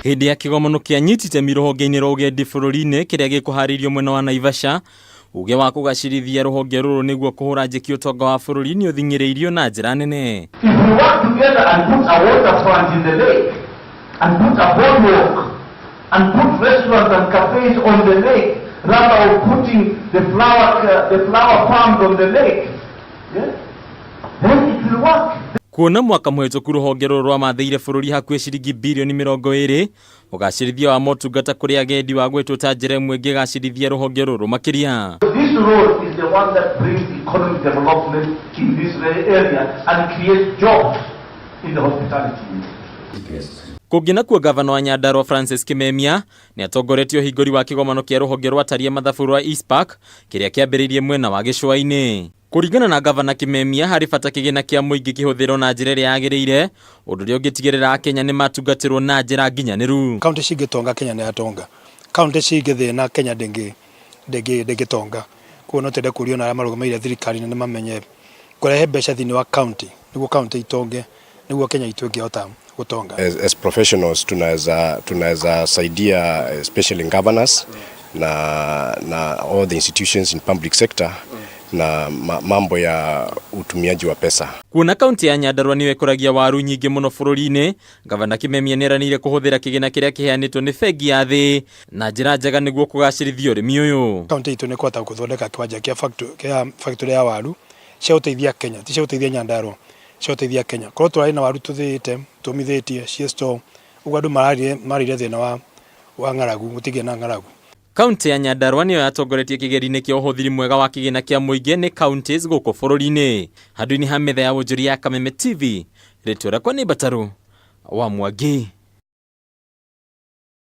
Hĩndĩ ya kĩgomano kĩa nyiti itemi rũhonge-inĩ rwa ũgendi bũrũri-inĩ kĩrĩa gĩkũharĩirio mwena wa Naivasha, uge wa kũgacĩrithia rũhonge rũrũ nĩguo kũhũra njeki ũtonga wa bũrũri nĩ ũthing'ĩrĩirio na njĩra nene. If we work together and put a waterfront in the lake, and put a boardwalk, and put restaurants and cafes on the lake, rather of putting the flower farms on the lake, yeah, then it will work. Kuona mwaka mũhĩtũku rũhonge rũrũ rwamathĩire bũrũri hakuhĩ ciringi birioni 20, ũgacĩrithia wa motungata kũrĩ agendi wa gwĩtwo ta njĩra ĩmwe ĩngĩgacĩrithia rũhonge rũrũ makĩria. This road is the one that brings economic development in this very area and creates jobs in the hospitality industry. Kũngĩ nakuo, gavana wa Nyandarua Francis Kimemia nĩ atongoretie ũhingũri wa kĩgomano kĩa rũhonge rwa taria mathabu rwa ICPAK kĩrĩa kĩambĩrĩirie mwena wa gĩcũa-inĩ. Kũringana na gavana Kimemia, harĩ bata kĩgĩna kĩa mũingĩ kĩhũthĩrwo na njĩra ĩrĩa yagĩrĩire, ũndũ ũrĩa ũngĩtigĩrĩra Akenya nĩ matungatĩrwo na njĩra nginyanĩru. Kaunti cingĩtonga, Kenya nĩ yatonga. Kaunti cingĩthĩna, Kenya ndĩngĩtonga. Koguo no twende kũrio na arĩa marũgamĩrĩire thirikari nĩ mamenye kũrehe mbeca thĩinĩ wa kaunti nĩguo kaunti itonge, nĩguo Kenya itũ ĩngĩhota gũtonga. As professionals tunaweza saidia, especially governors na all the institutions in public sector na mambo ya utumiaji wa pesa. Kuona kaunti ya Nyandarua nĩyo ĩkũragia waru nyingĩ mũno bũrũri-inĩ, gavana Kimemia nĩeranĩire kũhũthĩra kĩgĩna kĩrĩa kĩheanĩtwo nĩ bengi ya thĩ na njĩra njega nĩguo kũgacĩrithia ũrĩmi ũyũ. Kaunti itũ nĩ kũhota gũthondeka kĩwanja kĩa factory ya waru cia gũteithia Kenya, ti cia gũteithia Nyandarua, cia gũteithia Kenya. Korwo tũrarĩ na waru tũthĩĩte tũmithĩtie ciĩ store ũguo, andũ mararire thĩna wa ng'aragu, gũtigĩa na ng'aragu. Kaunti ya Nyandarua nĩyo yatongoretie kĩgerio-inĩ kĩa ũhũthĩri mwega wa kĩgĩna kĩa mũingĩ nĩ counties gũkũ bũrũri-inĩ. Handũ-inĩ ha metha ya wonjoria ya Kameme TV, rĩtwa rĩakwa nĩ Mbataru wa Mwangi.